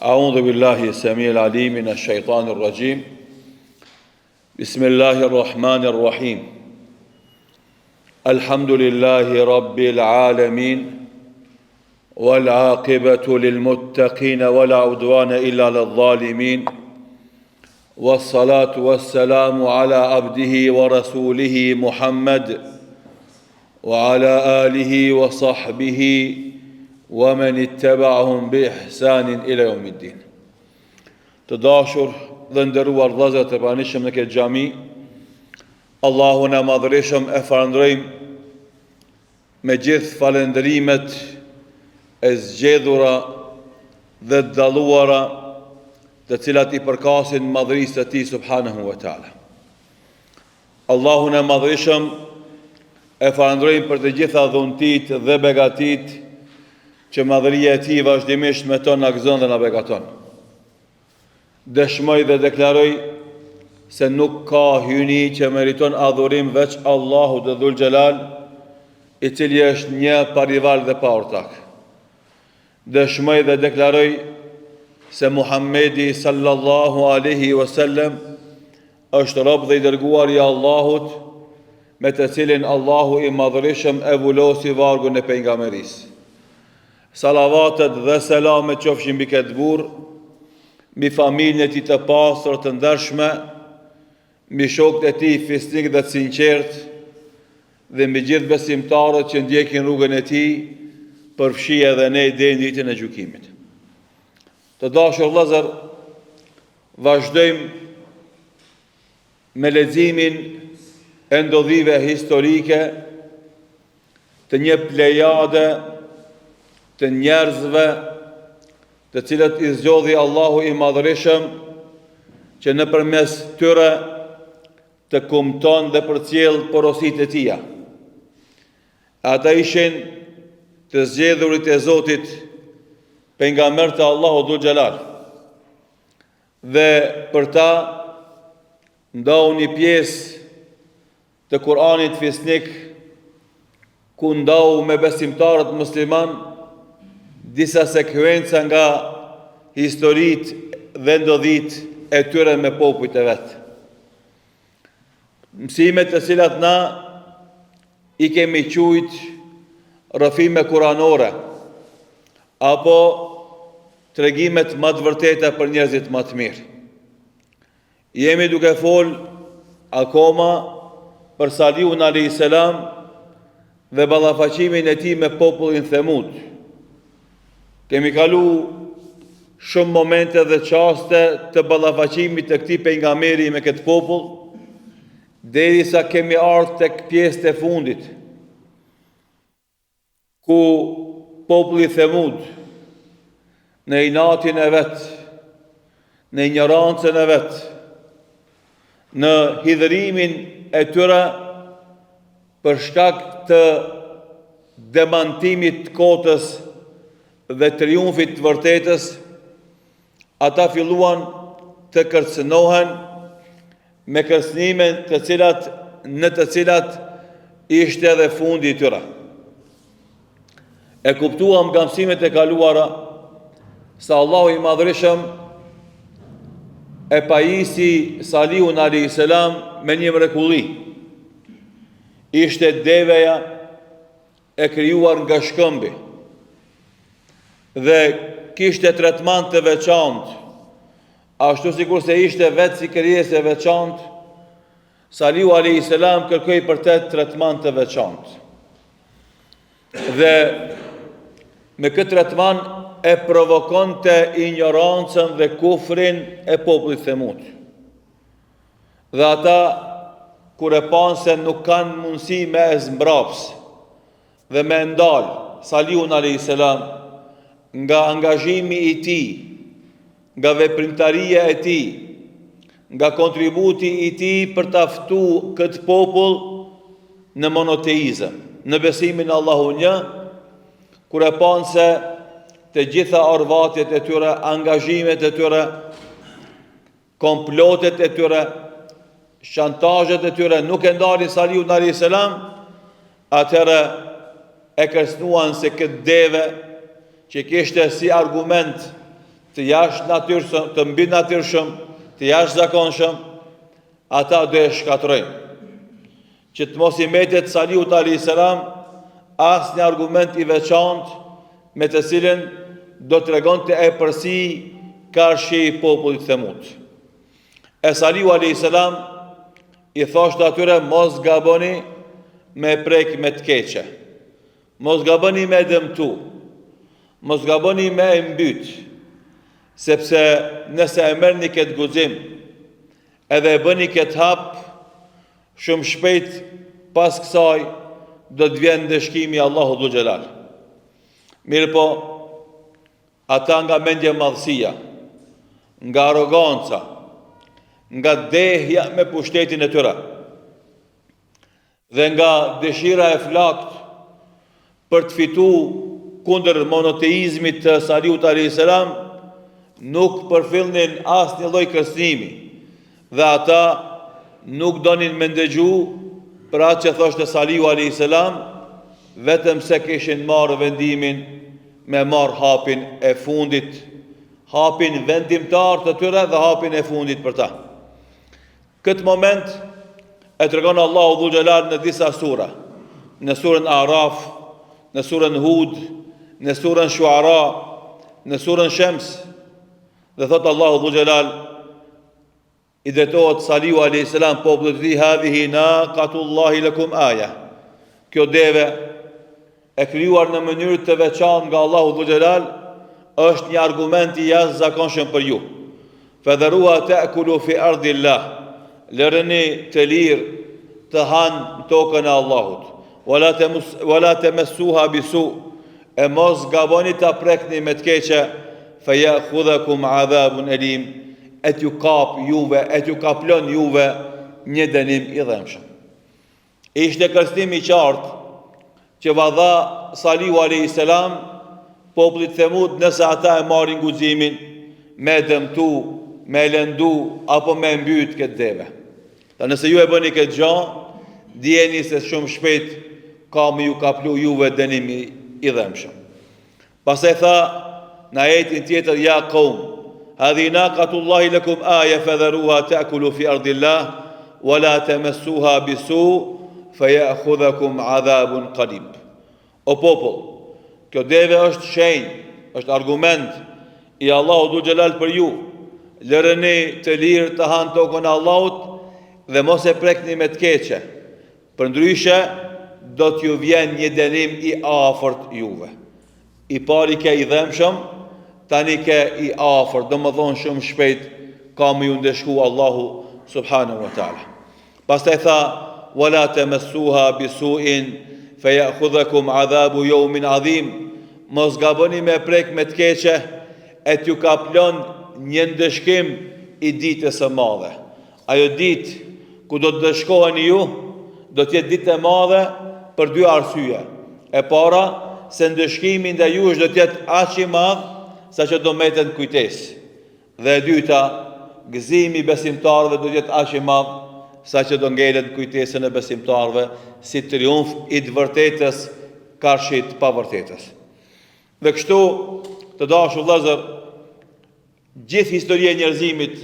أعوذ بالله السميع العليم من الشيطان الرجيم بسم الله الرحمن الرحيم الحمد لله رب العالمين والعاقبة للمتقين ولا عدوان إلا للظالمين والصلاة والسلام على عبده ورسوله محمد وعلى آله وصحبه ومن اتبعهم بإحسان إلى يوم الدين Të dashur dhe nderuar vëllezër të pranishëm në këtë xhami, Allahun e Madhërishëm e falënderojmë me gjithë falënderimet e zgjedhura dhe të dalluara të cilat i përkasin madhërisë së tij subhanahu wa taala. Allahun e Madhërishëm e falënderojmë për të gjitha dhuntitë dhe begatitë që madhëria e tij vazhdimisht me to na gëzon dhe na begaton. Dëshmoj dhe deklaroj se nuk ka hyjni që meriton adhurim veç Allahut Dhul Xhelal, i cili është një pa rival dhe pa ortak. Dëshmoj dhe deklaroj se Muhammedi sallallahu alaihi wasallam është rob dhe i dërguar i Allahut, me të cilin Allahu i Madhërishëm e vulosi vargun e pejgamberisë. Salavatet dhe selamet qofshin mbi këtë burrë, mbi familjen e tij të pastër të ndershme, mbi shokët e tij fisnikë dhe të sinqertë dhe mbi gjithë besimtarët që ndjekin rrugën e tij, përfshi edhe ne deri në ditën e gjykimit. Të dashur vëllezër, Vazhdojmë me leximin e ndodhive historike të një plejade të njerëzve të cilët i zgjodhi Allahu i Madhërishëm që nëpërmes tyre të kumton dhe përcjell porositë e tija. Ata ishin të zgjedhurit e Zotit, pejgamberët e Allahut Dhul Xhelal. Dhe për ta ndau një pjesë të Kur'anit fisnik ku ndau me besimtarët musliman disa sekuenca nga historitë dhe ndodhitë e tyre me popujt e vet. Mësimet të cilat na i kemi qujt rrëfime kuranore apo tregimet ma të vërteta për njerëzit ma të mirë. Jemi duke fol akoma për Salihun alayhis salam dhe ballafaqimin e tij me popullin Themud. Kemi kalu shumë momente dhe çaste të ballafaqimit të këtij pejgamberi me këtë popull, derisa kemi ardhë tek pjesët e fundit, ku populli Themud në inatin e vet, në injorancën e vet, në hidhërimin e tyre për shkak të demantimit të kotës dhe triumfit të vërtetës, ata filluan të kërcënohen me kërcënime të cilat në të cilat ishte edhe fundi i tyre. E kuptuam nga mësimet e kaluara se Allahu i Madhërishëm e pajisi Salihun alayhis salam me një mrekulli. Ishte deveja e krijuar nga shkëmbi dhe kishte tretman të veçantë, ashtu sikurse ishte vetë si krijesë e veçantë, Salihu alayhis salam kërkoi për të tretman të veçantë. Dhe me këtë tretman e provokonte injorancën dhe kufrin e popullit Themud. Dhe ata kur e panë se nuk kanë mundësi me e zmbraps dhe me e ndal Salihun alayhis salam nga angazhimi i tij, nga veprimtaria e tij, nga kontributi i tij për ta ftu këtë popull në monoteizëm, në besimin në Allahun një, kur e panë se të gjitha orvatjet e tyre, angazhimet e tyre, Komplotet e tyre, shantazhet e tyre nuk e ndalin Salihun alayhis salam, atëherë e kërcënuan se këtë deve që kishte si argument të jashtënatyrshëm, të mbinatyrshëm, të jashtëzakonshëm, ata do e shkatërrojnë. Që të mos i mbetet Salihut alayhis salam asnjë argument i veçantë me të cilin do të tregonte epërsi karshi popullit Themud. E Salihu alayhis salam i thoshte atyre mos gaboni me prek me të keqe. Mos gaboni me e dëmtu. Mos gaboni me e mbyt. Sepse nëse e merrni këtë guxim, edhe e bëni këtë hap, shumë shpejt pas kësaj do të vjen ndëshkimi i Allahut dhul xhelal. Mirëpo, Ata nga mendjemadhësia, nga arroganca, nga dehja me pushtetin e tyre dhe nga dëshira e flaktë për të fitu kundër monoteizmit të Salihut alayhis salam, nuk përfillnin asnjë lloj kërcënimi dhe ata nuk donin me ndëgju për atë që thoshte Salihu alayhis salam, vetëm se kishin marrë vendimin me marrë hapin e fundit, hapin vendimtar të tyre dhe hapin e fundit për ta. Këtë moment e tregon Allahu dhul xhelal në disa sura, në surën Araf, në surën Hud, në surën Shuara, në surën Shems, dhe thotë Allahu dhul xhelal I drejtohet Salihu alejhi selam popullit të tij hadhihi naqatullahi lakum aya. Kjo deve e krijuar në mënyrë të veçantë nga Allahu dhul xhelal është një argument i jashtëzakonshëm për ju. Fadharuha ta'kulu fi ardillah. Lëreni të lirë të hanë në tokën e Allahut. Wala temus wala temassuha bisu. E mos gaboni ta prekni me të keqe, fe je'khudhekum adhabun elim, e t'ju kap juve, e t'ju kaplon juve një dënim i dhembshëm. Ishte kërcënim i qartë që ua dha Salihu alayhis salam popullit Themud nëse ata e marrin guximin me e dëmtu, me e lëndu apo me e mbyt këtë deve. Tha nëse ju e bëni këtë gjë, dijeni se shumë shpejt ka me ju kaplu juve dënimi i dhembshëm. Pastaj tha në ajetin tjetër ja qaum, hadhihi naqatullahi lakum aya fadharuha ta'kulu fi ardillah wa la tamassuha bisu fayakhudhakum adhabun qarib. O popull, kjo deve është shenjë, është argument i Allahut dhul xhelal për ju. Lëreni të lirë të hanë tokën e Allahut dhe mos e prekni me të keqe. Përndryshe, do t'ju vjen një dënim i afërt juve. I pari ke i dhembshëm, tani ke i afërt, domethënë shumë shpejt ka me ju ndëshku Allahu subhanahu wa taala. Pastaj tha, "Wala tamassuha bisu'in fayakhudhukum 'adhabu yawmin 'adhim." Mos gaboni me prek me të keqe e t'ju kaplon një ndëshkim i ditës së madhe. Ajo ditë ku do të ndëshkoheni ju, do të jetë ditë e madhe për dy arsye. E para, se ndëshkimi ndaj jush do të jetë aq i madh saqë do mbetet në kujtesë. Dhe e dyta, gëzimi i besimtarëve do të jetë aq i madh saqë do ngelet në kujtesën e besimtarëve si triumf i të vërtetës karshi të pavërtetës. Dhe kështu, të dashur vëllezër, Gjithë historia e njerëzimit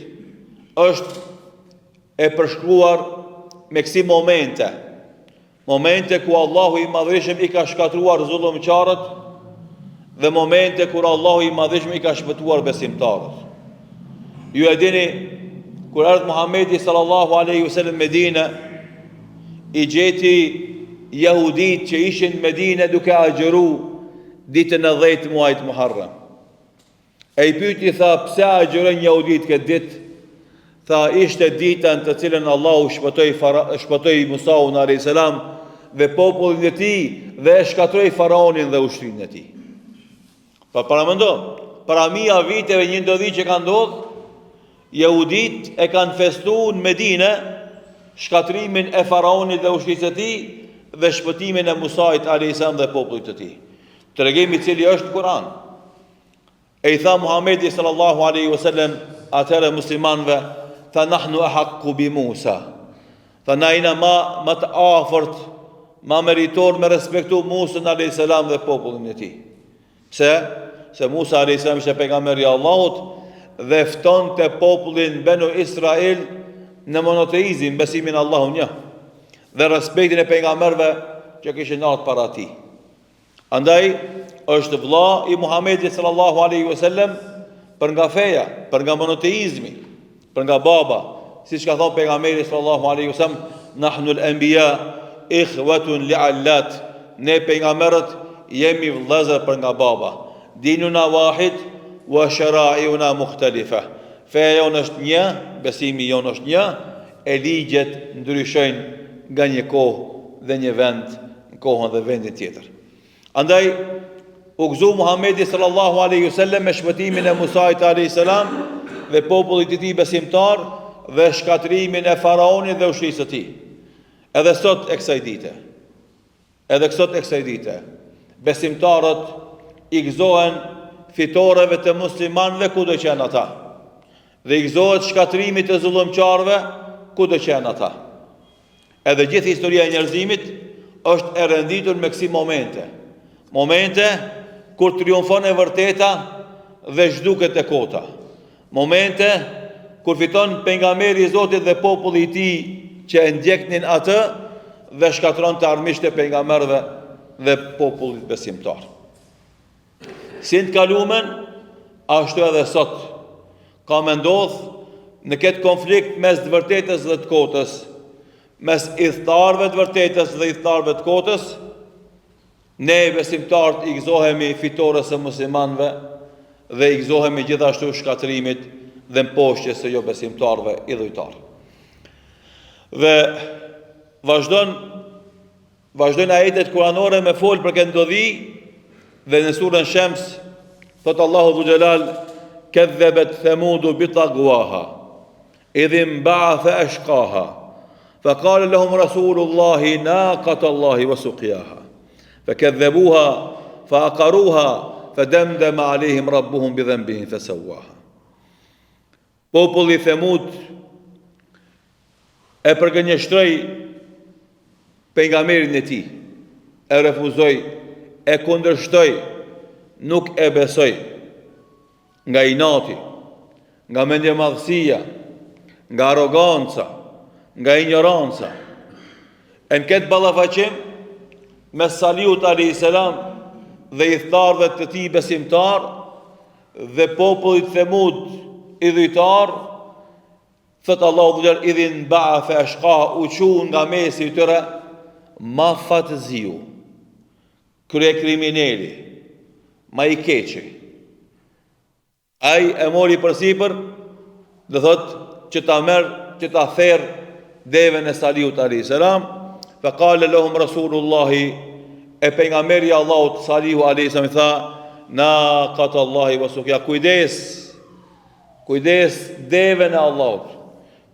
është e përshkruar me kësi momente. Momente ku Allahu i Madhërishëm i ka shkatërruar zullumqarët dhe momente kur Allahu i Madhërishëm i ka shpëtuar besimtarët. Ju e dini kur erdh Muhamedi sallallahu alaihi wasallam në Medinë i gjeti jehudit që ishin në Medinë duke agjëru ditën e 10 muajit Muharrem. E i pyeti tha, pse agjërojnë jehudit këtë ditë? Tha, ishte dita në të cilën Allahu shpëtoi fara, shpëtoi Musaun alayhis salam dhe popullin e tij dhe e shkatërroi faraonin dhe ushtrinë e tij. Pa paramendo, para mija viteve një ndodhi që ka ndodhur, jehudit e kanë festu në Medinë shkatërrimin e faraonit dhe ushtrisë së tij dhe shpëtimin e Musait alayhis salam dhe popullit të tij. Tregim i cili është në Kur'an. E i tha Muhamedi sallallahu alaihi wasallam atëherë muslimanëve, tha nahnu ahakku bi Musa. Tha na jena ma, ma të afërt, ma meritor me respektu Musën alaihi salam dhe popullin e tij. Pse? se Musa a.s. ishte pejgamber i Allahut dhe ftonte popullin Benu Israel në monoteizim, besimin Allahu një dhe respektin e pejgamberëve që kishin ardhur para tij. Andaj është vlla i Muhamedit sallallahu alaihi wasallam për nga feja, për nga monoteizmi, për nga baba, siç ka thënë pejgamberi sallallahu alaihi wasallam, nahnu al-anbiya ikhwatun li'allat, ne pejgamberët jemi vëllezër për nga baba. Dinuna wahid wa shara'iuna mukhtalifa. Feja jonë është një, besimi jonë është një, e ligjet ndryshojnë nga një kohë dhe një vend në kohën dhe vendin tjetër. Andaj u gëzu Muhamedi sallallahu alaihi wasallam me shpëtimin e Musait alaihi salam dhe popullit të tij besimtar dhe shkatërrimin e faraonit dhe ushtrisë së tij. Edhe sot e kësaj dite. Edhe sot e kësaj dite, besimtarët i gëzohen fitoreve të muslimanëve kudo që janë ata. Dhe i gëzohet shkatërrimit të zullumqarëve kudo që janë ata. Edhe gjithë historia e njerëzimit është e renditur me kësi momente. Momente kur triumfon e vërteta dhe zhduket e kota. Momente kur fiton pejgamberi i Zotit dhe populli i tij që e ndjeknin atë dhe shkatërronte armiqtë e pejgamberëve dhe popullit besimtar. Si në të kalumen, ashtu edhe sot, ka me ndodh në këtë konflikt mes të vërtetës dhe të kotës, mes ithtarëve të vërtetës dhe ithtarëve të kotës, ne besimtarët i gëzohemi fitores së muslimanëve dhe i gëzohemi gjithashtu shkatërrimit dhe mposhtjes së jobesimtarëve idhujtarë. Dhe vazhdon Vazhdojnë ajetet kuranore me fol për këtë ndodhi dhe në surën Shems thot Allahu dhul xhelal kedhebet themudu bi tagwaha idh inba'atha ashqaha fa qala lahum rasulullahi naqata Allahi wa suqyaha fa kadhabuha fa aqaruha fa damdama alehim rabbuhum bi dhanbihim fa sawaha Populli Themud e përgënjeshtroi pejgamberin e tij, e refuzoi, e kundërshtoi, nuk e besoi nga inati, nga mendjemadhësia, nga arroganca, nga injoranca. E në këtë ballafaqim mes Salihut alayhis salam dhe ithtarëve të tij besimtar, Dhe popullit Themud idhujtar, thot Allahu dhul xhelal idh inba'atha ashqaha u çu nga mesi i tyre ma fatziu, kryekrimineli, ma i keqi. Ai e mori përsipër dhe thot që ta merr, që ta therr deven e Salihut alayhis salam, fa qala lahum rasulullahi e pejgamberi i Allahut Salihu alayhis salam tha naqat Allahi wa suqya kujdes kujdes deven e Allahut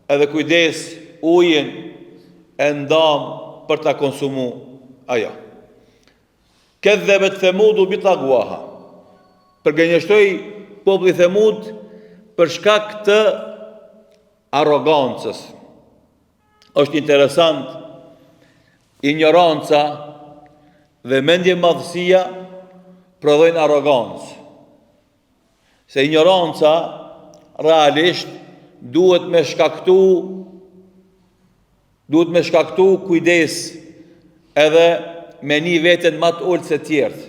edhe kujdes ujin e ndam për ta konsumu ajo Kedhebet Themudu bi tagwaha. Përgënjeshtroi populli Themud për shkak të arrogancës. Është interesant injoranca dhe mendjemadhësia prodhojnë arrogancë. Se injoranca realisht duhet me shkaktu Duhet me shkaktu kujdes edhe me ni veten ma të ulët se tjerët.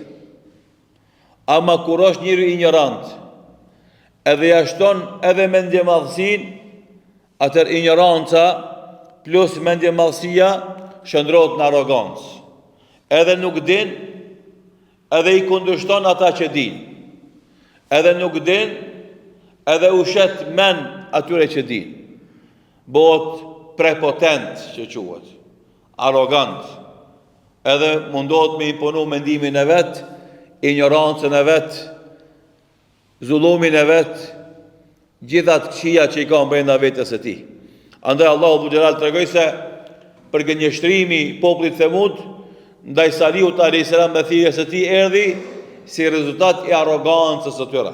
Ama kur është njeri injorant, edhe ja shton edhe mendjemadhësinë, atëherë injoranca plus mendjemadhësia shndërrohet në arrogancë. Edhe nuk din, edhe i kundërshton ata që din. Edhe nuk din, edhe u shet men atyre që din. Bëhet prepotent që quhet, arrogant, edhe mundohet me imponu mendimin e vet, injorancën e vet, zullumin e vet, gjitha të këqija që i ka brenda vetes së tij. Andaj Allahu dhul xhelal tregoi se përgënjeshtrimi i popullit Themud ndaj Salihut alayhis salam dhe thirrjes së tij erdhi si rezultat i arrogancës së tyre.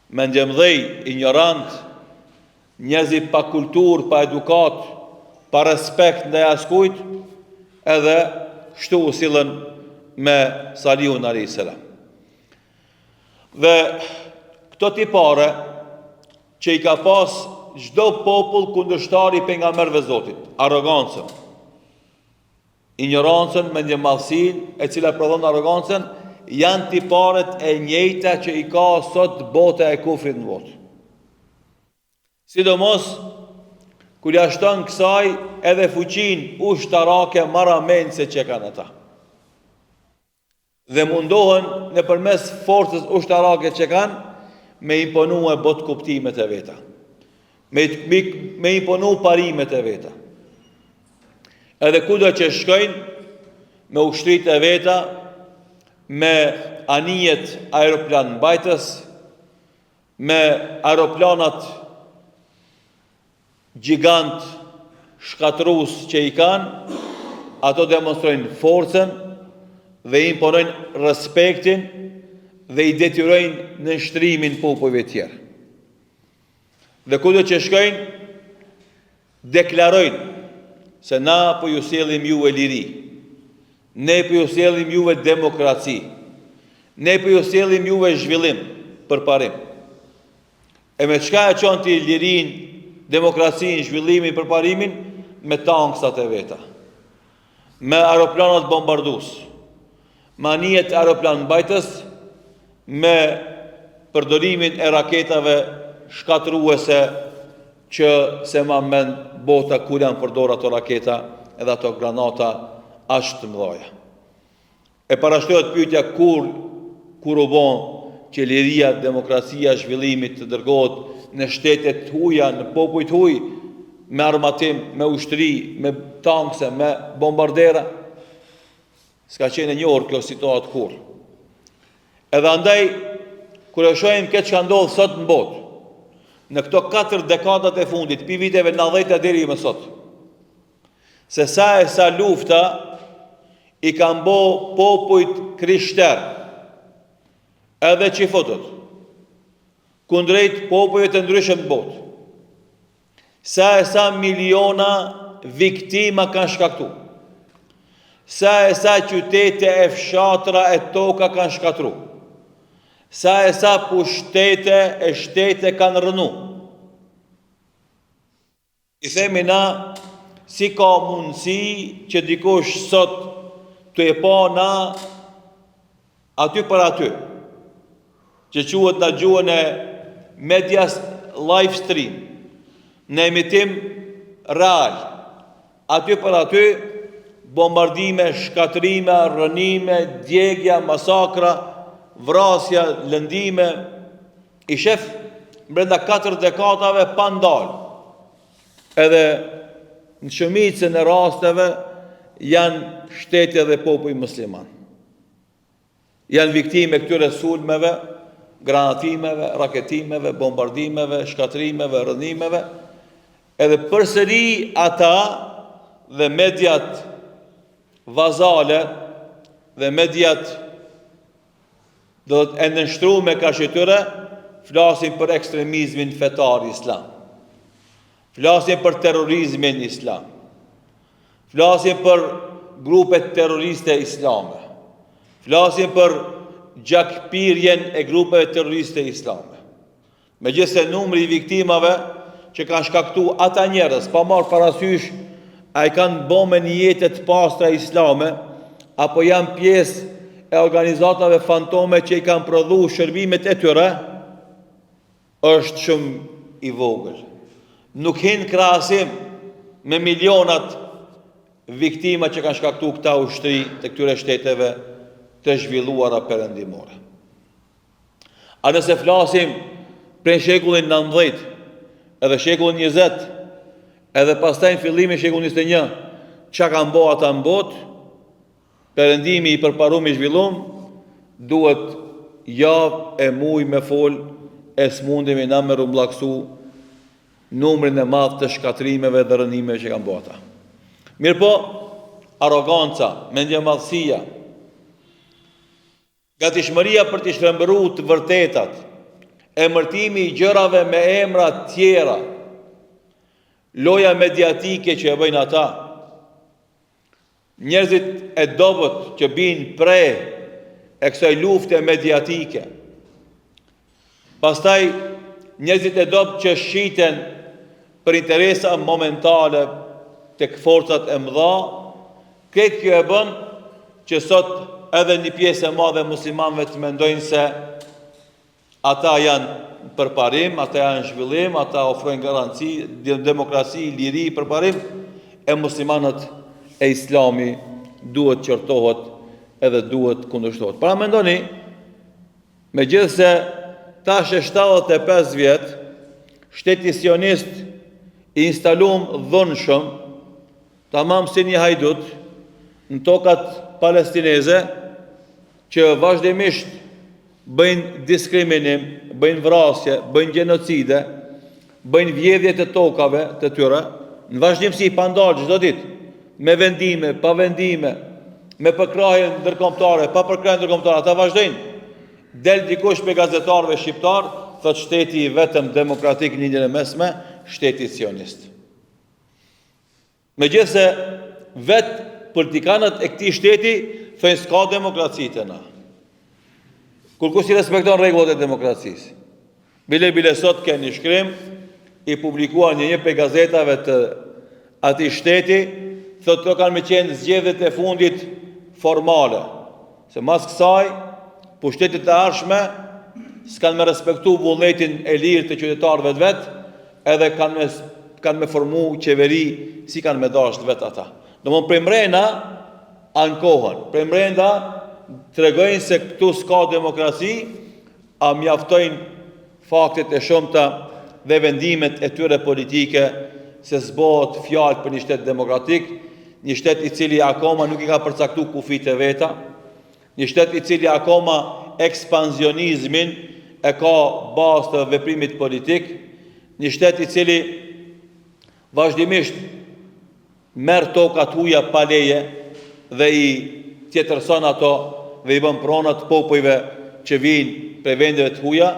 Mendjemdhej, injorant, Njerëzit pa kulturë, pa edukatë, pa respekt ndaj askujt, edhe kështu u sillën me Salihun alayhis salam. Dhe këto tipare që i ka pas çdo popull kundërshtar i pejgamberëve Zotit, arrogancën, injorancën, mendjemadhësinë, e cila prodhon arrogancën, janë tiparet e njëjta që i ka sot bota e kufrit në botë. Sidomos kur ja shton kësaj edhe fuqinë ushtarake marramendëse që kanë ata. Dhe mundohen nëpërmes forcës ushtarake që kanë me imponue botëkuptimet e veta. Me, me, me imponu parimet e veta. Edhe kudo që shkojnë me ushtritë e veta, me anijet aeroplanmbajtës, me aeroplanat gjigant shkatërrues që i kanë, ato demonstrojnë forcën dhe imponojnë respektin dhe i detyrojnë nënshtrimin popujve tjerë. Dhe kudo që shkojnë, deklarojnë se na po ju sjellim juve liri, ne po ju sjellim juve demokraci, ne po ju sjellim juve zhvillim, përparim. E me çka e çon ti lirinë, demokracinë, zhvillimin, përparimin? Me tanksat e veta. Me aeroplanat bombardues. Me anijet aeroplanmbajtës, me përdorimin e raketave shkatërruese që s'e man mend bota kur janë përdorë ato raketa edhe ato granata aq të mëdhaja. E parashtrohet pyetja kur kur u bo që liria, demokracia, zhvillimi të dërgohet në shtete të huja, në popuj të huj, me armatim, me ushtri, me tankse, me bombardera. S'ka qenë e njohur kjo situatë kurrë. Edhe andaj, kur e shohim këtë çka ndodh sot në botë, në këto katër dekadat e fundit, pi viteve 90 deri më sot, Se sa e sa lufta i kanë bo popujt krishter, edhe çifutët, kundrejt popujve të ndryshëm të botë. Sa e sa miliona viktima kanë shkaktu. Sa e sa qytete e fshatra e toka kanë shkatru. Sa e sa pushtete e shtete kanë rrënu. I themi na, si ka mundësi që dikush sot tu e pa na aty për aty, që quhet në gjuhën e medias live stream, në emitim real, aty për aty, bombardime, shkatërrime, rrënime, djegja, masakra, vrasja, lëndime, I shef brenda katër dekadave pa ndalë. Edhe në shumicën e rasteve janë shtete dhe popuj musliman. Janë viktimë e këtyre sulmeve, granatimeve, raketimeve, bombardimeve, shkatërrimeve, rrënimeve, edhe përsëri ata dhe mediat vazale dhe mediat Do të thotë e nënshtrume karshi tyre, flasin për ekstremizmin fetar islam. Flasin për terrorizmin islam. Flasin për grupet terroriste islame. Flasin për gjakpirjen e grupeve terroriste islame. Megjithëse numri i viktimave që kanë shkaktu ata njerëz, pa marrë parasysh a i kanë bo me nijete të pastra islame, apo janë pjesë e organizatave fantome që i kanë prodhu shërbimet e tyre, është shumë i vogël. Nuk hin n'krahasim me milionat viktima që kanë shkaktu këta ushtri të këtyre shteteve të zhvilluara perëndimore. A nëse flasim prej shekullin 19, edhe shekullin 20, edhe pastaj në fillimin shekullin 21, çka kanë bo ata në botë, perëndimi i përparum i zhvillum, duhet javë e muj me fol e s'mundemi na me rrumbullaksu numrin e madh të shkatërrimeve dhe rrënimeve që kanë bo ata. Mirëpo, arroganca, mendjemadhësia, Gatishmëria për t'i shtrembëru të vërtetat, emërtimi i gjërave me emra tjera, loja mediatike që e bëjnë ata, njerëzit e dobët që bijnë pre e kësaj lufte mediatike. Pastaj njerëzit e dobët që shiten për interesa momentale tek forcat e mëdha, krejt kjo e bën që sot edhe një pjesë e madhe e muslimanëve të mendojnë se ata janë përparim, ata janë zhvillim, ata ofrojnë garanci, demokraci, liri, përparim, e muslimanët e islami duhet qortohet edhe duhet kundërshtohet. Paramendoni, Megjithëse tash e 75 vjet, shteti sionist i instalum dhunshëm, tamam si një hajdut, në tokat palestineze, që vazhdimisht bëjnë diskriminim, bëjnë vrasje, bëjnë gjenocide, bëjnë vjedhje të tokave të tyre, në vazhdimësi pa ndalë çdo ditë, me vendime, pa vendime, me përkrahje ndërkombëtare, pa përkrahje ndërkombëtare, ata vazhdojnë. Del dikush prej gazetarëve shqiptar, thotë shteti i vetëm demokratik në Lindjen e Mesme, shteti sionist. Megjithëse vetë politikanët e këtij shteti thonë s'ka demokraci te na. Kurkush s'i respekton rregullat e demokracisë. Bile bile sot ke një shkrim i publikuar në një prej gazetave të atij shteti, thotë këto kanë me qenë zgjedhjet e fundit formale. Se mas kësaj, pushtetet e ardhshme s'kanë me respektu vullnetin e lirë të qytetarëve të vet, edhe kanë me kanë me formu qeveri si kanë me dashtë vetë ata. Domthon prej mrena ankohen, prej mrenda tregojnë se këtu s'ka demokraci, a mjaftojnë faktet e shumta dhe vendimet e tyre politike se s'bohet fjalë për një shtet demokratik, një shtet i cili akoma nuk i ka përcaktu kufijtë e veta, Një shtet i cili akoma ekspansionizmin e ka bazë të veprimit politik, një shtet i cili vazhdimisht merr toka të huja pa leje dhe i tjetërson ato dhe i bën prona të popujve që vijnë prej vendeve të huja,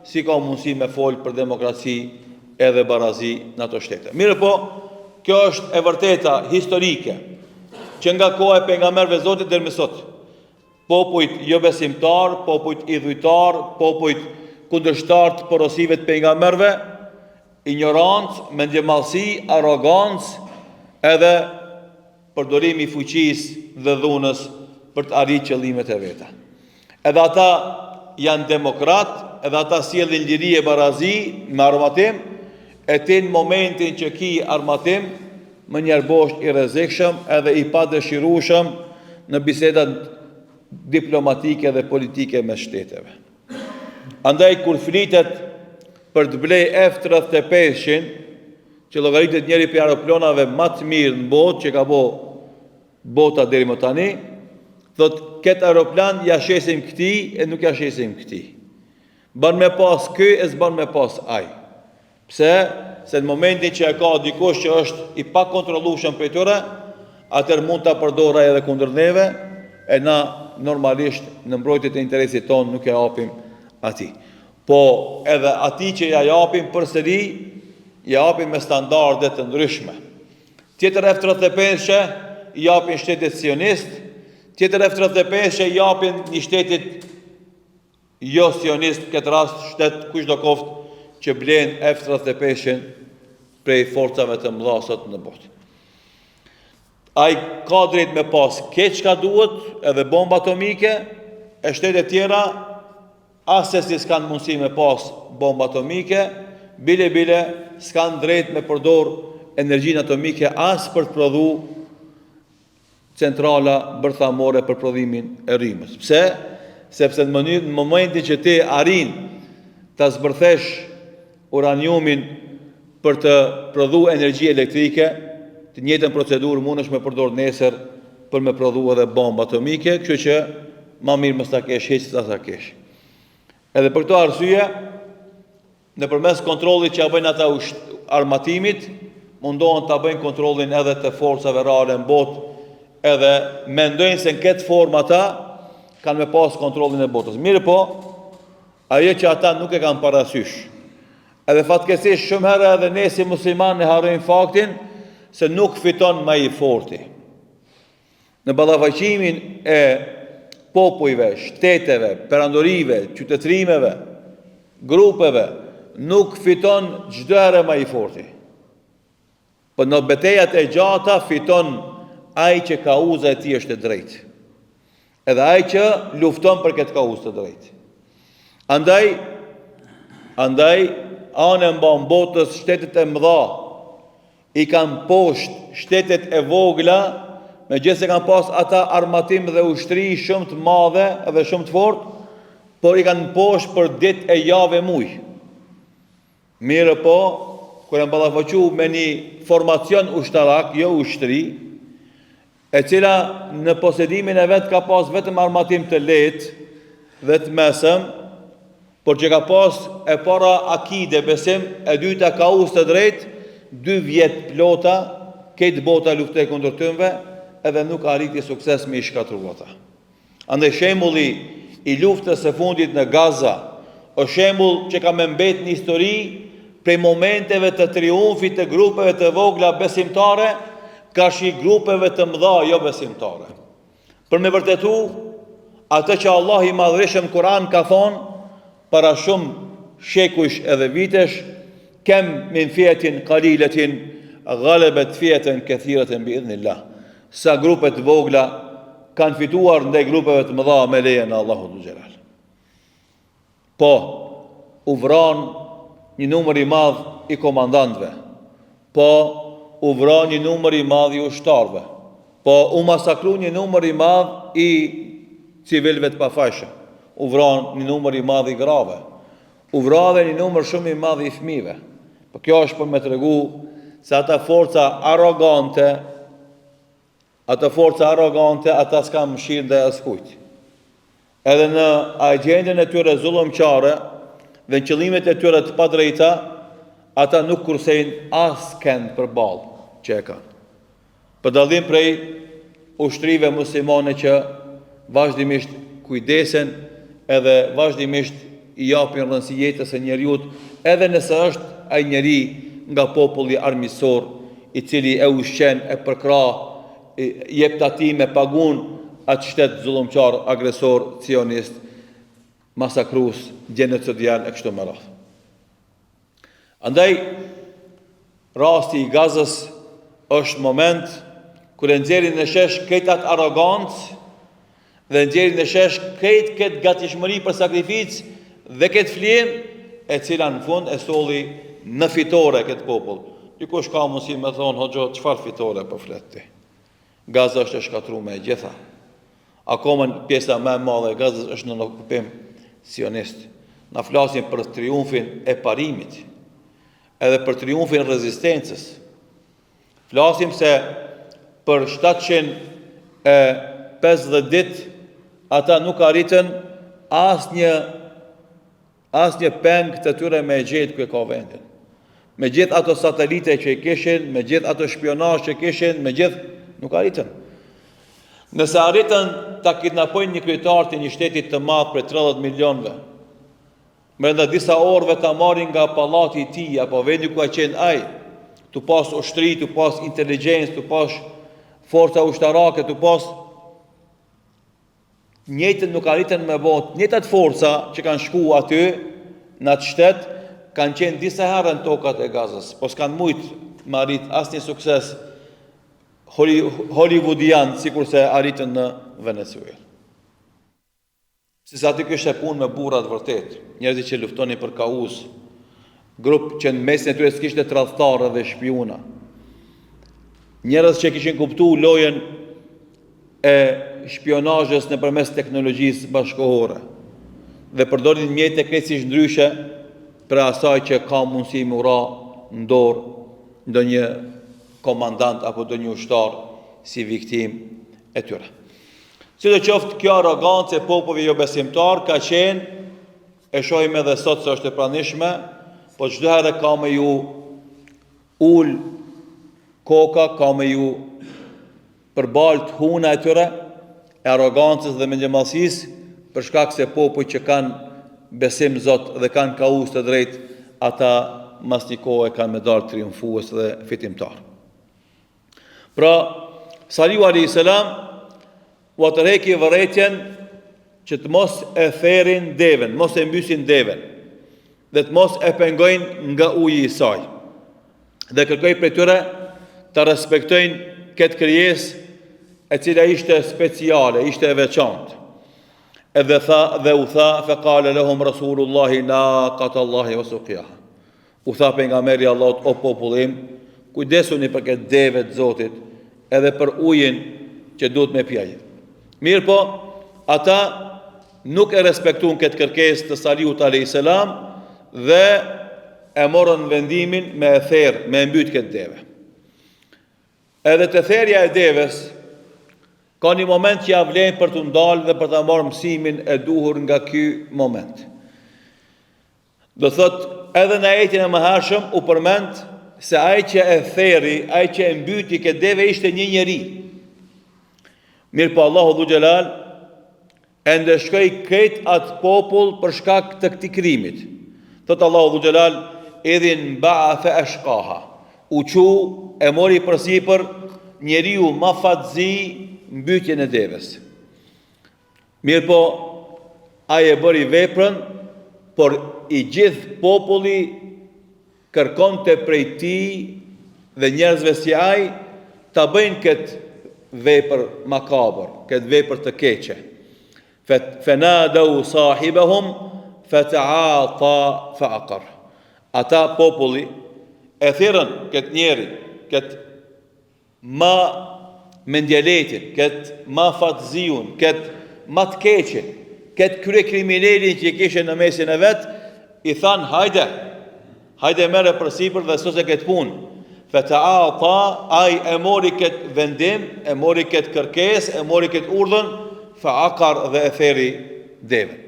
si ka mundësi me fol për demokraci edhe barazi në ato shtete. Mirëpo, kjo është e vërteta historike, që nga koha e pejgamberëve Zotit deri më sot. Popujt jobesimtarë, popujt idhujtarë, popujt kundërshtarë të porosive të pejgamberëve, injorancë, mendjemadhësi, arrogancë, edhe përdorimi i fuqisë dhe dhunës për të arritë qëllimet e veta. Edhe ata janë demokrat, edhe ata sjellin liri e barazi me armatim, e ti në momentin që ki armatim, menjëherë bohesh i rrezikshëm edhe i padëshirueshëm në bisedat diplomatike dhe politike mes shteteve. Andaj kur flitet për të ble F-35-shin, që llogaritet njëri prej aeroplanave ma të mirë në botë që ka bo bota deri më tani, thotë këtë aeroplan ja shesim këtij e nuk ja shesim këtij. Ban me pas ky e s'ban me pas ai. Pse? Se në momentin që e ka dikush që është i pakontrollueshëm prej tyre, atëherë mund ta përdorë ai edhe kundër neve, e na normalisht në mbrojtje të interesit tonë nuk e japim atij. Po edhe atij që ja japim përsëri, ja japim me standarde të ndryshme. Tjetër F-35-she i japin shtetit sionist, tjetër F-35-she i japin një shtetit jo sionist, në këtë rast shtet kushdo koftë që blen F-35-shin prej forcave të mëdha sot në botë. Ai ka drejt me pas krejt çka duhet, edhe bomba atomike, e shtetet tjera Assesi s'kanë mundësi me pas bombë atomike, bile bile s'kanë drejt me përdor energjinë atomike as për të prodhu centrala bërthamore për prodhimin e rrymës. Pse? Sepse në mënyrë në momentin që ti arrin ta zbërthesh uraniumin për të prodhu energji elektrike, të njëjtën procedurë mundesh me përdor nesër për me prodhu edhe bombë atomike, kështu që ma mirë mos ta kesh hiç sa ta kesh. Edhe për këto arsye, nëpërmes kontrollit që ja bëjnë ata armatimit, mundohen ta bëjnë kontrollin edhe të forcave reale në botë, edhe mendojnë se në këtë formë ata kanë me pas kontrollin e botës. Mirëpo, Ajo që ata nuk e kanë parasysh. Edhe fatkeqësisht shumë herë edhe ne si muslimanë e harrojmë faktin se nuk fiton ma i forti. Në ballafaqimin e popujve, shteteve, perandorive, qytetërimeve. grupeve nuk fiton çdo herë ma i forti. Po në betejat e gjata fiton ai që kauza e tij është e drejtë. Edhe ai që lufton për këtë kauzë të drejtë. Andaj, andaj, anembanë botës shtetet e mëdha, i kanë mposht shtetet e vogla, megjithëse kanë pas ata armatim dhe ushtri shumë të madhe dhe shumë të fortë, por i kanë mposht për ditë e javë e muj. Mirëpo, kur janë ballafaqu me një formacion ushtarak, jo ushtri, e cila në posedimin e vet ka pas vetëm armatim të lehtë dhe të mesëm, por që ka pas e para akide besim, e dyta kauzë të drejtë, dy vjet plota, krejt bota luftoi kundër tynve, edhe nuk arriti sukses me i shkatrru ata. Andaj shembulli i luftës së fundit në Gaza është shembull që ka me mbet në histori prej momenteve të triumfit të grupeve të vogla besimtare karshi grupeve të mëdha jobesimtare. Për me vërtetu atë që Allahu i Madhërishëm në Kur'an ka thonë para shumë shekujsh edhe vitesh, kem min fiatin kaliletin galebet fieten kethireten bi idhnillah. Sa grupe të vogla kanë fituar ndaj grupeve të mëdha me lejen e Allahut dhul xhelal. Po, u vranë një numër i madh i komandantëve. Po, u vra një numër i madh i ushtarëve. Po, u masakru një numër i madh i civilëve të pafajshëm. U vra një numër i madh i grave. U vra edhe një numër shumë i madh i fëmijëve. Po kjo është për me tregu se ata forca arrogante, ato forca arrogante, ata s'kanë mëshirë ndaj askujt. Edhe në agjendën e tyre zullumqare dhe në qëllimet e tyre të padrejta, ata nuk kursejnë askënd përballë që e kanë. Për dallim prej ushtrive muslimane që vazhdimisht kujdesen edhe vazhdimisht i japin rëndësi jetës së njeriut, edhe nëse është ai njeri nga populli armiqësor, i cili e ushqen, e përkrah, jep tatime, pagun atë shtet zullumqar, agresor, cionist, masakrues, gjenocidial e kështu me radhë. Andaj rasti i Gazës është moment kur e nxjerrin në shesh krejt atë arrogancë dhe nxjerrin në shesh krejt këtë gatishmëri për sakrificë dhe këtë flijim e cila në fund e solli në fitore këtë popull. Dikush ka mundësi me thonë, hoxhë, çfarë fitore po flet ti? Gaza është e shkatrume e gjitha. Akoma pjesa më e madhe e Gazës është nën okupim sionist. Na flasim për triumfin e parimit, edhe për triumfin e rezistencës. Flasim se për 750 ditë ata nuk arritën asnjë Asnjë peng të tyre me e gjetë ku e ka vendin. Me gjithë ato satelite që i kishin, me gjithë ato shpionazh që kishin, me gjithë, nuk arritën. Nëse arritën ta kidnapojnë një kryetar të një shteti të madh prej 30 milionëve, brenda disa orëve ta marrin nga pallati i tij apo vendi ku ka qenë ai, tu pas ushtri, tu pas inteligjencë, tu pas forca ushtarake, tu pas Njëjtën nuk arritën me bo, të njëjtat forca që kanë shku aty në atë shtet kanë qenë disa herë në tokat e Gazës, po s'kanë mujt me arrit asnjë sukses hollywoodian sikurse arritën në Venezuelë. Sepse aty kishte punë me burra të vërtetë, njerëzit që luftonin për kauzë, grup që në mesin e tyre s'kishte tradhtarë dhe shpiuna. Njerëz që kishin kuptu lojën e shpionazhës nëpërmes teknologjisë bashkëkohore dhe përdornin mjete krejtësisht ndryshe prej asaj që ka mundësi me u ra në dorë ndonjë komandant apo ndonjë ushtar si viktimë e tyre. Sidoqoftë, kjo arrogancë e popujve jobesimtarë ka qenë, e shohim edhe sot se është e pranishme, po çdo herë ka me ju ul koka, ka me ju përbalt huna e tyre, e arrogancës dhe mendjemadhësisë, për shkak se popujt që kanë besim n'Zot dhe kanë kauzë të drejtë, ata mas një kohe kanë me dalë triumfues dhe fitimtarë. Pra, Salihu alayhi salam ua tërheki vërejtjen që të mos e therin deven, mos e mbysin deven. dhe të mos e pengojnë nga uji i saj. Dhe kërkoi prej tyre ta respektojnë këtë krijesë e cila ishte speciale, ishte e veçantë. Edhe tha dhe u tha fe kale lehum Rasulullahi naqatallahi wa suqyaha. U tha pejgamberi i Allahut o populli im, kujdesuni për këtë deve të Zotit, edhe për ujin që duhet me pi. Mirëpo, ata nuk e respektuan këtë kërkesë të Salihut alayhis salam dhe e morën vendimin me e therë, me e mbyt këtë deve. Edhe te therja e deves, ka një moment që ia vlen për t'u ndalë dhe për ta marrë mësimin e duhur nga ky moment. Do thotë, edhe në ajetin e mëhershëm u përmend se ai që e theri, ai që e mbyti këtë deve ishte një njeri. Mirëpo Allahu Dhul Xhelal e ndëshkoi krejt atë popull për shkak të këtij krimit. Thotë Allahu Dhul Xhelal, idhin ba'atha ashqaha. U çu e mori përsipër njeriu ma fatzi mbytjen e deves. Mirëpo, ai e bëri veprën, por i gjithë populli kërkonte prej tij dhe njerëzve si ai ta bëjnë këtë vepër makabër, këtë vepër të keqe. Fenadau sahibahum fata'ata fa'aqar. Ata populli e thirrën këtë njeri, këtë Ma mendjelehtin, këtë ma fatziun, këtë ma të keqin, këtë kryekriminelin që kishin në mesin e vet, i thanë, hajde, hajde merre përsipër dhe sose këtë punë. Feteata, ai e mori këtë vendim, e mori këtë kërkesë, e mori këtë urdhën, fe akar dhe e theri deven.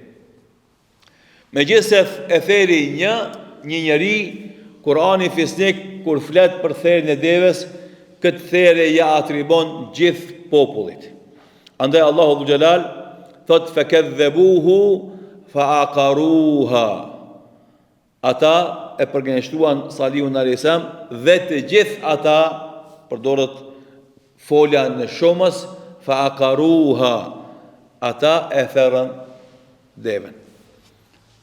Megjithëse e theri një, një njeri, Kurani fisnik kur flet për therjen e deves, këtë therje ia atribon gjithë popullit. Andaj Allahu Dhul Xhelal thotë fekedhebuhu fa akaruha. Ata e përgënjeshtruan Salihun alayhis salam dhe të gjithë ata përdoret folja në shumës fa akaruha. Ata e therën deven.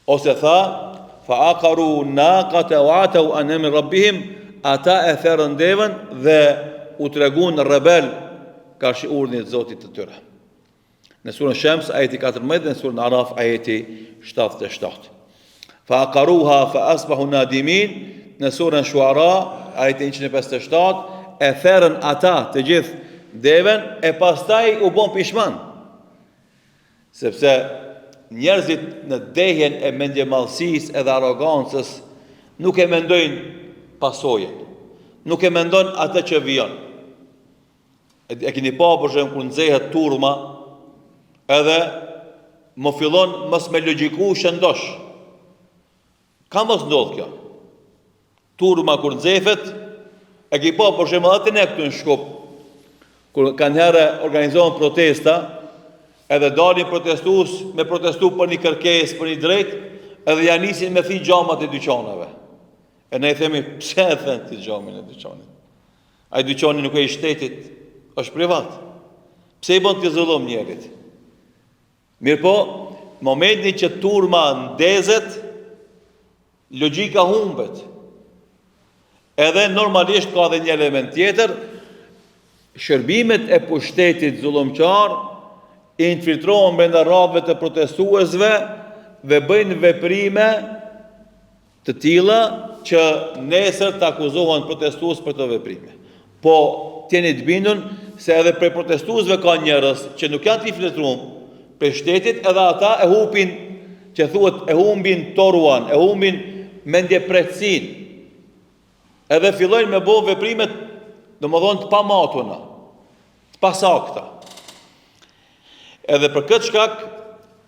Ose tha, fa akaru naqate wa atau an emri rabbihim, ata e therën deven dhe u tregun rebel karshi urdhnit të Zotit të tyre. Në surën Shems ajeti 14 dhe në surën Araf ajeti 77. Fa akaruha fa asbahu nadimin në surën Shuara ajeti 157 e therën ata të gjithë deven e pastaj u bon pishman. Sepse njerëzit në dehjen e mendjemadhësisë edhe arrogancës nuk e mendojnë pasojën. Nuk e mendon atë që vijon. E, e keni pa për shembull kur nxehet turma, edhe më fillon mos me logjiku shëndosh. Ka mos ndodh kjo? Turma kur nxefet, e ki pa për shembull edhe te ne këtu në Shkup, kur kanjëherë organizohen protesta, edhe dalin protestues me protestu për një kërkesë, për një drejt, edhe ja nisin me thi xhamat e dyqaneve. E ne i themi, pse e then ti xhamin e dyqanit? Ai dyqani nuk e i shtetit, është privat. Pse i bën ti zullum njerit? Mirëpo, momentin që turma ndezet, logjika humbet. Edhe normalisht ka dhe një element tjetër, shërbimet e pushtetit zullumqar infiltrohen brenda radhëve të protestuesve dhe bëjnë veprime të tilla që nesër të akuzohen protestues për këto veprime. Po të jeni të bindun se edhe prej protestuesve ka njerëz që nuk janë të infiltruar prej shtetit, edhe ata e hupin, që thuhet e humbin toruan, e humbin mendjemprehtësinë. Edhe fillojnë me bo veprime, domethonë të pamatuna, të pasakta. Edhe për këtë shkak,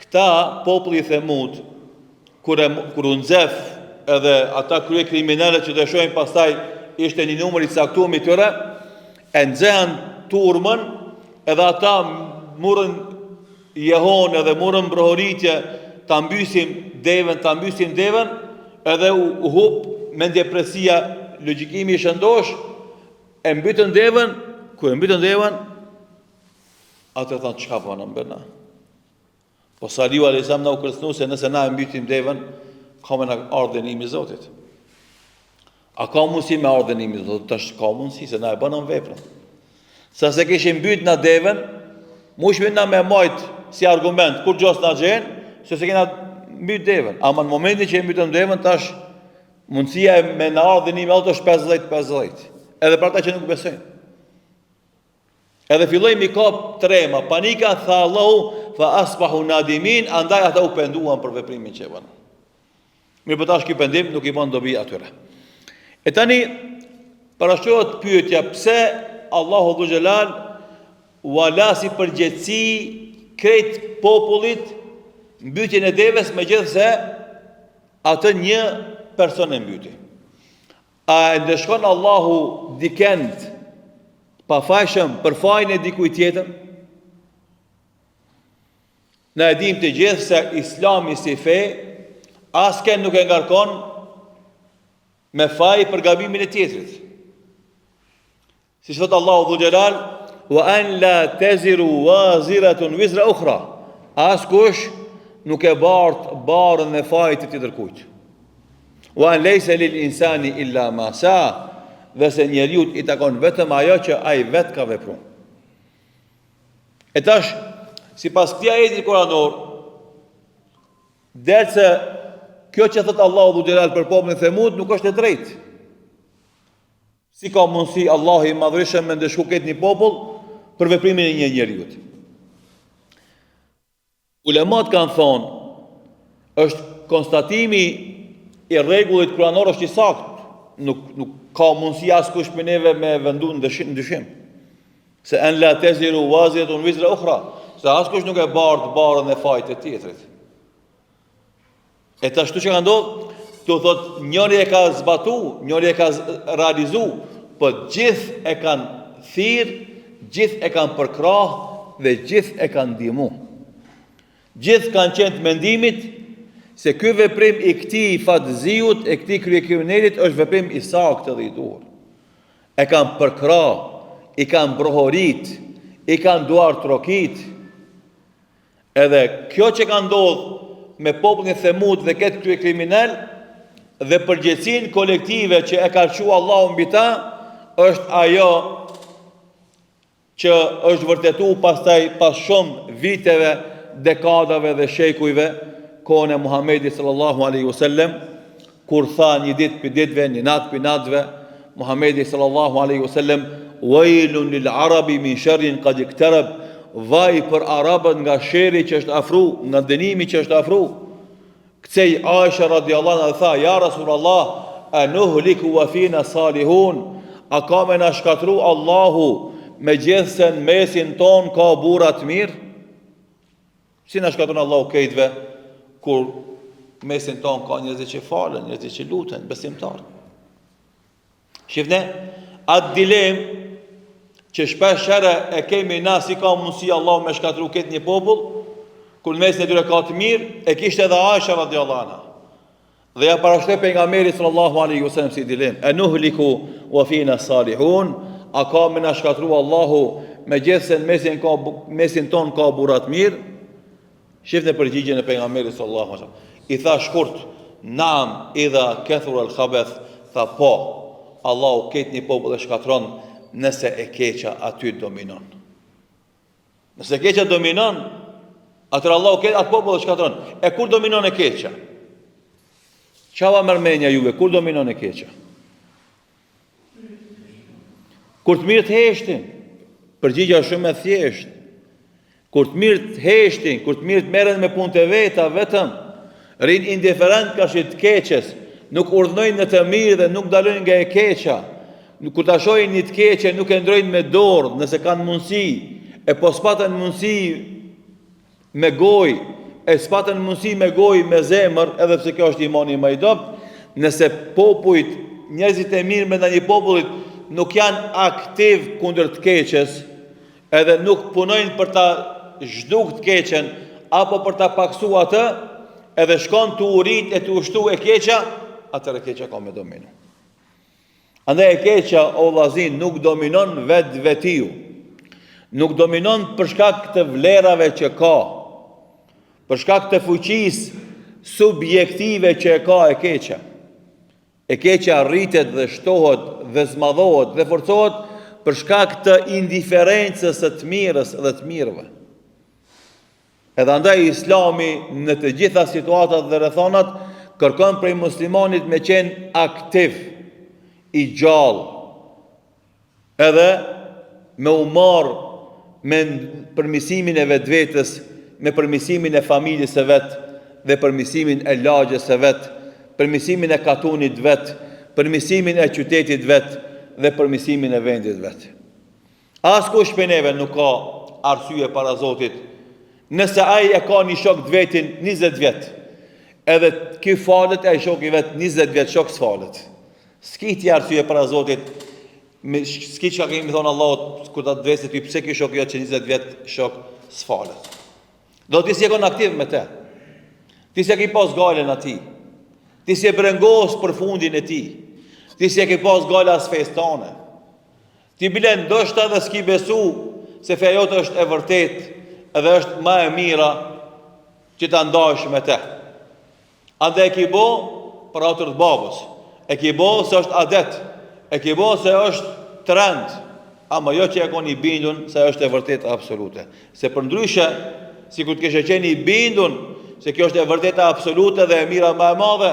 këta populli i Themud, kur, e, kur u nxef edhe ata kryekriminelët që do e shohim pastaj ishte një numër i caktuar i tyre, e nxehën turmën edhe ata murën jehonë edhe murën brohoritje ta mbysim deven, ta mbysim deven, edhe u, u hup mendjemprehtësia logjikimi i shëndosh, e mbytën deven, kur e mbytën deven, Ata thanë, çka po na bën? Po Salihu a.s. na u kërcënu se nëse na e mbytim deven, ka me na ardhë dënimi i Zotit. A ka mundësi me ardhë dënimi i Zotit? Tash ka mundësi, se na e bënëm veprën. Se s'e kishim mbyt na deven, mujshmi na me majt si argument, kurgjo s'na gjen, se s'e kena mbyt deven. Ama në momentin që e mbytëm deven, tash mundësia me na ardhë dënimi i Allahut është 50-50. Edhe për ata që nuk besojnë. Edhe filloi m'i kap trema, panika, tha Allahu, fa asbahu nadimin, andaj ata u penduan për veprimin që e bënë. Mirëpo tash ky pendim nuk i bën dobi atyre. E tani parashtrohet pyetja pse Allahu dhul xhelal ua la si përgjegjësi krejt popullit mbytjen e deves megjithëse atë një person e mbyti. A e ndëshkon Allahu dikend të pafajshëm për fajin e dikujt tjetër? Na e dimë të gjithë se Islami si fe askënd nuk e ngarkon me faj për gabimin e tjetrit. Siç thotë Allahu dhul xhelal, "Wa an la taziru waziratun wizra ukhra." Askush nuk e bart barrën e fajit të tjetërkujt. Wa an laysa lil insani illa ma sa, dhe se njeriut i takon vetëm ajo që ai vetë ka vepru. E tash, sipas këtij ajeti kuranor, del se kjo që thotë Allahu dhul xhelal për popullin Themud nuk është e drejtë. Si ka mundësi Allahu i madhërishëm me ndëshku këtë një popull për veprimin e një njeriut? Ulemat kanë thonë, është konstatimi i rregullit kuranor është i saktë, nuk, nuk ka mundësi askush prej neve me vendu në dyshim. Se en la teziru waziratun wizra ukhra, se askush nuk e bart barrën e fajit të tjetrit. E tash këtu çka ka ndodhë, këtu thot njëri e ka zbatu, njëri e ka realizu, po gjithë e kanë thirr, gjithë e kanë përkrah dhe gjithë e kanë ndihmu. Gjithë kanë qenë të mendimit se ky veprim i këtij fatziut e këtij kryekriminelit është veprim i saktë dhe i duhur. E kanë përkrah, i kanë brohorit, i kanë duartrokit, Edhe kjo që ka ndodhë me popullin Themud dhe këtë kryekriminel dhe përgjegjësinë kolektive që e ka çu Allahu mbi ta, është ajo që është vërtetu pastaj pas shumë viteve, dekadave dhe shekujve, kohën e Muhammedit sallallahu alaihi wasallam, Kur tha një ditë pi ditëve, një natë pi natëve, Muhamedi sallallahu alaihi wasallam, "Wailun lil arabi min sharrin qad iktarab", vaj për arabët nga sherri që është afru, nga dënimi që është afru. Kcej Aisha radiallahu anha dhe tha, "Ja Rasulullah, a nuhliku wa fina salihun?" A ka me na shkatru Allahu megjithëse në mesin tonë ka burra të mirë? Si na shkatërron Allahu krejtve kur mesin tonë ka njerëz që falen, njerëz që luten, besimtarë. Shifne, atë dilemë që shpesh herë e kemi na si ka mundësi Allahu me shkatërru këtë një popull, kur në mesin e tyre ka të mirë, e kishte edhe Aisha radiallahu anha. Dhe ja parashtroi pejgamberit sallallahu alaihi wasallam si dilemë, "E nuhliku wa fina salihun?" A ka me na shkatërru Allahu megjithëse në mesin ka mesin tonë ka burra të mirë? Shifne përgjigjen e pejgamberit sallallahu alaihi wasallam. I tha shkurt, "Naam, idha kathura al-khabath." Tha po, Allahu këtë një popull e shkatërron nëse e keqa aty dominon. Nëse e keqja dominon, atëherë Allahu këtë atë popull e shkatërron. E kur dominon e keqja? Ça ua merr menja juve, kur dominon e keqja? Kur të mirët heshtin, përgjigja është shumë e thjeshtë. Kur të mirët heshtin, kur të mirët merren me punët e veta vetëm, rrinë indiferent karshi të keqes, nuk urdhnojnë në të mirë dhe nuk ndalojnë nga e keqja, Kur ta shohin një të keqe nuk e ndrojnë me dorë, nëse kanë mundësi, e po s'patën mundësi me gojë, e s'patën mundësi me gojë me zemër, edhe pse kjo është imani më i dobët, nëse popujt, njerëzit e mirë brenda një popullit nuk janë aktiv kundër të keqes, edhe nuk punojnë për ta zhduk të keqen apo për ta paksu atë, edhe shkon tu u rrit e tu u shtu e keqja, atëherë e keqja ka me dominu. Andaj e keqja o vllazin nuk dominon vetvetiu. Nuk dominon për shkak të vlerave që ka. Për shkak të fuqisë. subjektive që e ka e keqja. E keqja rritet dhe shtohet dhe zmadhohet dhe forcohet për shkak të indiferencës së të mirës dhe të mirëve. Edhe andaj Islami në të gjitha situatat dhe rrethanat kërkon prej muslimanit me qenë aktiv, i gjallë, edhe me u marrë me përmisimin e vetvetes, me përmisimin e familjes së vet dhe përmisimin e lagjes së vet, përmisimin e katunit vet, përmisimin e qytetit vet dhe përmisimin e vendit vet. Askush prej neve nuk ka arsye para Zotit, nëse ai e ka një shok të vetin 20 vjet, edhe ky falet e ai shoku i vet 20 vjet shok s'falet. S'ki ti arsye para Zotit, me, s'ki çka ke me i thonë Allahut kur ta dvesi ty pse ky shok jot që 20 vjet shok s'falet. Do ti s'je kon aktiv me te. Ti s'e ke pas gajlen atij. Ti s'je brengos për fundin e tij. Ti s'e ke pas gajle as fesë tane. Ti bile ndoshta edhe s'ki besu se feja jote është e vërtetë edhe është ma e mira që ta ndajsh me te. Andaj e ki bo për hatër të babës, e ki bo se është adet, e ki bo se është trend, ama jo që je kon i bindun se është e vërteta absolute. Se përndryshe, sikur të kishe qenë i bindun se kjo është e vërteta absolute dhe e mira ma e madhe,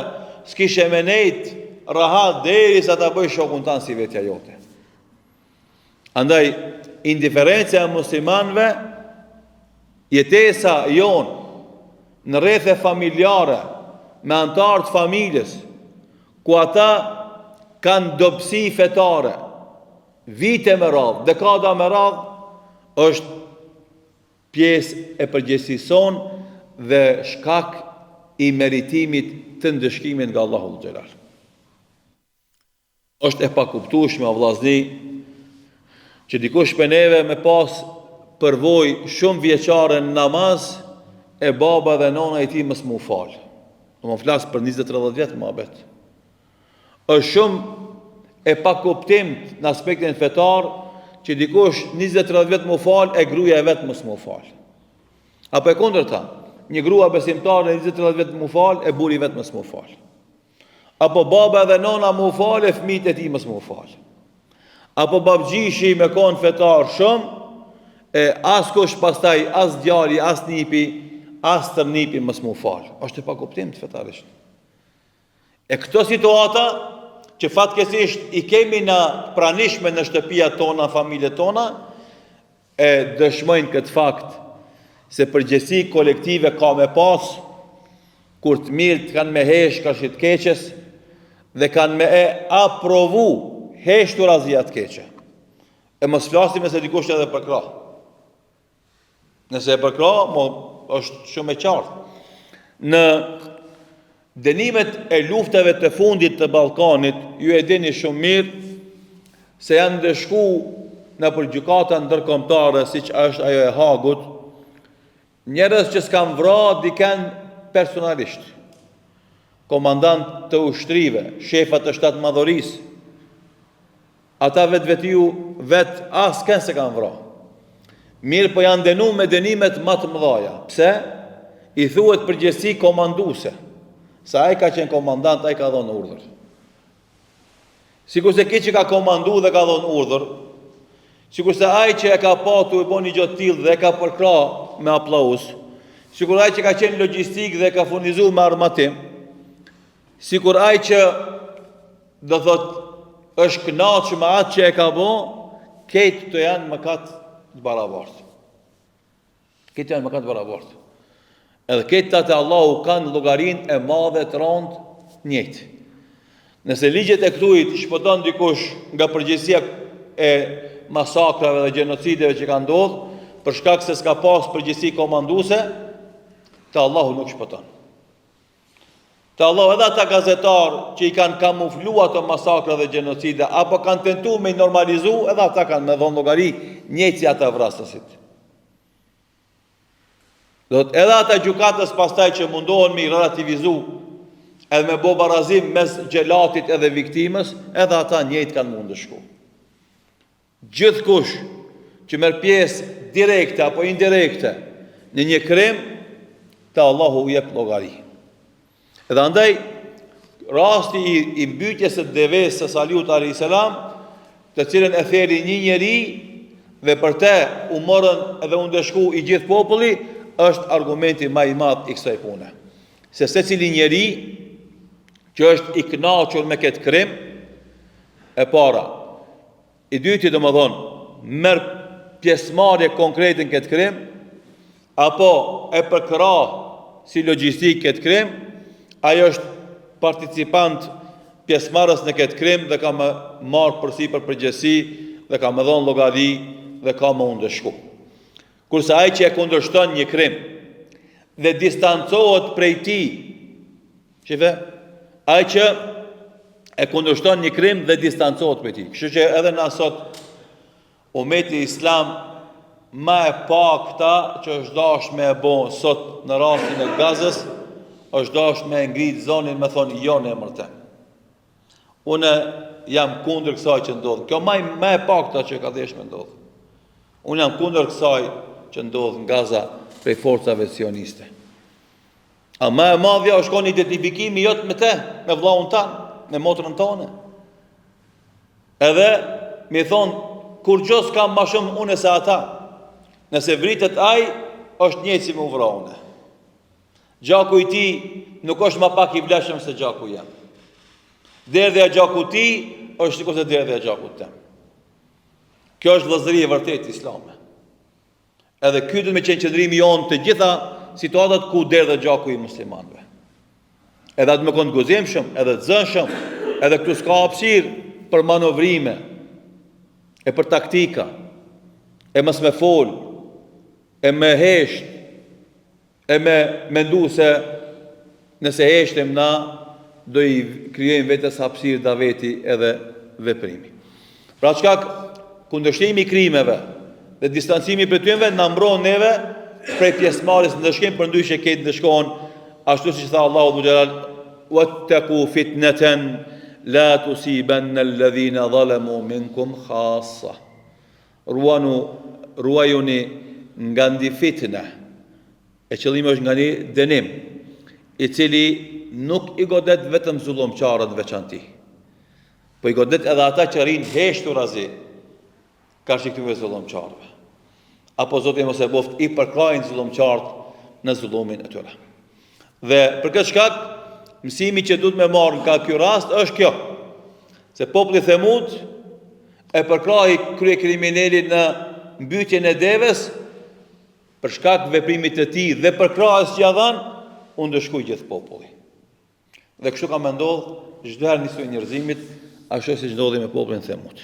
s'kishe me nejt rahat derisa ta bëjsh shokun tan si vetja jote. Andaj, indiferenca e muslimanëve, jetesa jonë në rrethe familjare me anëtarë të familjes, ku ata kanë dobësi fetare, vite me radhë, dekada me radhë, është pjesë e përgjegjësisë sonë dhe shkak i meritimit të ndëshkimit nga Allahu Dhul Xhelal. Është e pakuptueshme o vllazni që dikush prej neve me pas përvojë shumëvjeçare në namaz e baba dhe nona i tij mos m'u fal. Domethënë flas për 20-30 vjet muhabet. Është shumë e pakuptimtë në aspektin fetar që dikush 20-30 vjet m'u fal e gruaja e vet mos m'u fal. Apo e kundërta, një grua besimtare 20-30 vjet m'u fal e burri i vet mos m'u fal. Apo baba edhe nona m'u fal e fëmijët e tij mos m'u fal. Apo babgjyshi me kon fetar shumë e askush pastaj as djali, as nipi, as stërnipi mos m'u fal. Është e pakuptimtë fetarisht. E këto situata që fatkeqësisht i kemi na pranishme në shtëpia tona, familjet tona, e dëshmojnë këtë fakt se përgjegjësi kolektive ka me pas kur të mirët kanë me hesht karshi të keqes dhe kanë me e aprovu heshturazi atë keqe. E mos flasim nëse dikush edhe përkrah. Nëse e përkrah, mo, është shumë e qartë. Në dënimet e luftave të fundit të Ballkanit, ju e dini shumë mirë se janë ndëshku nëpër gjykata ndërkombëtare, siç është ajo e Hagut, njerëz që s'kanë vra diken personalisht, komandantë të ushtrive, shefa të shtatmadhorisë, Ata vetvetiu vet askënd s'e kanë vra. Mirëpo janë dënu me dënimet ma të mëdhaja. Pse? I thuhet përgjegjësi komanduese. Se ai ka qenë komandant, ai ka dhonë urdhër. Sikurse ky që ka komandu dhe ka dhonë urdhër, sikurse ai që e ka pa tu e bo një gjë të tillë dhe e ka përkrah me aplauz, sikur ai që ka qenë logjistikë dhe e ka furnizu me armatim, sikur ai që Do thotë, është kënaqë me atë që e ka bo, krejt këto janë mëkat të barabartë. Krejt janë mëkat të barabartë. Edhe krejt te Allahu kanë llogarinë e madhe të randë njëjtë. Nëse ligjet e këtujt shpëton dikush nga përgjegjësia e masakrave dhe gjenocideve që kanë ndodhë, për shkak se s'ka pas përgjegjësi komanduese, te Allahu nuk shpëton. Te Allahu edhe ata gazetarë që i kanë kamuflu ato masakra dhe gjenocide, apo kanë tentu me i normalizu, edhe ata kanë me dhonë llogari, njëjtë si ata vrasësit. Do thotë edhe ata gjykatës pastaj që mundohen me i relativizu, edhe me bo barazim mes xhelatit edhe viktimës, edhe ata njëjtë kanë m'u ndëshku. Gjithkush që merr pjesë direkte apo indirekte në një krim, te Allahu jep llogari. Edhe andaj, rasti i, i mbytjes së devesë së Salihut a.s. të cilën e theri një njeri dhe për te u morën edhe u ndëshku i gjithë populli, është argumenti ma i madh i kësaj pune. Se secili njeri që është i kënaqur me këtë krim, e para, I dyti domethënë, merr pjesëmarrje konkrete në këtë krim, apo e përkrah si logjistikë këtë krim, ai është participant pjesëmarrës në këtë krim dhe ka me marrë përsipër përgjegjësi dhe ka me dhonë llogari dhe ka me u ndëshku. Kurse ai që e kundërshton një krim dhe distancohet prej tij, Shife, ai që e kundërshton një krim dhe distancohet prej tij. Kështu që edhe na sot umeti islam ma e pakta që është dashtë me e bo sot në rastin e Gazës, është dashtë me e ngrit zonin me thonë jo në emër tem. Unë jam kundër kësaj që ndodh. Kjo ma, ma e pakta që ka dashtë me ndodh. Unë jam kundër kësaj që ndodh në Gaza prej forcave sioniste. A ma e madhja është konë identifikimi jot me te, me vllaun tan, me motrën tane. Edhe, me i thonë, kurgjo s'kam ma shumë une se ata. Nëse vritet ai, është njëjtë si me u vra une. Gjaku i tij nuk është ma pak i vlefshëm se gjaku jem. Derdhja e gjakut tij është sikurse derdhja e gjakut tem. Kjo është vëllazëri e vërtetë islame. Edhe ky duhet me qenë qëndrimi jonë të gjitha situatat ku derdhet gjaku i muslimanëve. Edhe duhet me konë të guximshëm, edhe të zëshëm, edhe këtu s'ka hapësirë për manovrime e për taktika, e mos me fol, e me hesht, E me mendu se nëse heshtim na do i krijojmë vetes hapësirë daveti edhe veprimi. Pra çka kundërshtimi i krimeve dhe distancimi prej tyre na mbron neve prej pjesëmarrjes në ndëshkim përndryshe krejt ndëshkohen ashtu siç tha Allahu dhul xhelal wattaqu fitnatan la tusibanna alladhina zalamu minkum khassa. Ruanu, ruajuni nga një fitne, e qëllimi është nga një dënim, i cili nuk i godet vetëm zullumqarët veçanti, po i godet edhe ata që rrinë heshturazi karshi këtyre zullumqarëve. Apo Zoti mos e boft i përkrahin zullumqarët në zullumin e tyre. Dhe për këtë shkak, mësimi që duhet me marrë nga ky rast është kjo, se populli Themud e përkrahi kryekriminelin në mbytjen e deves, për shkak veprimit të tij dhe përkrahjes që ia dhanë, u ndëshku gjithë populli. Dhe kështu ka me ndodhë çdo herë në historinë e njerëzimit, ashtu siç ndodhi me popullin Themud.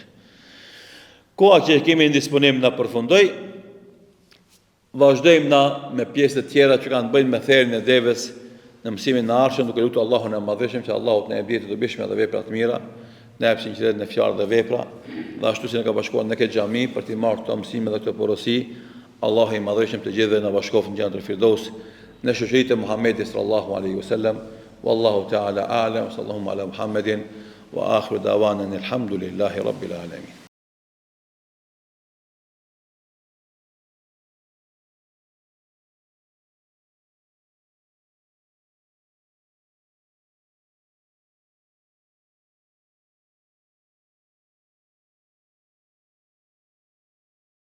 Koha që kemi në disponim na përfundoi, Vazhdojmë na me pjesët e tjera që kanë të bëjnë me therjen e deves në mësimin e ardhshëm duke lutur Allahun e Madhërishëm që Allahu të na jep dije të dobishme dhe vepra të mira, na jep sinqeritet në fjalë dhe vepra, dhe ashtu si na ka bashkuar në këtë xhami për t'i marrë këto mësime dhe këto porosi, Allahu i Madhërishëm të gjithëve na bashkoftë në Xhenetul Firdaus, në shoqëri të Muhamedit sallallahu alaihi wasallam. Wallahu ta'ala a'lam, sallallahu ala Muhammedin wa akhiru da'wana alhamdulillahi rabbil alamin.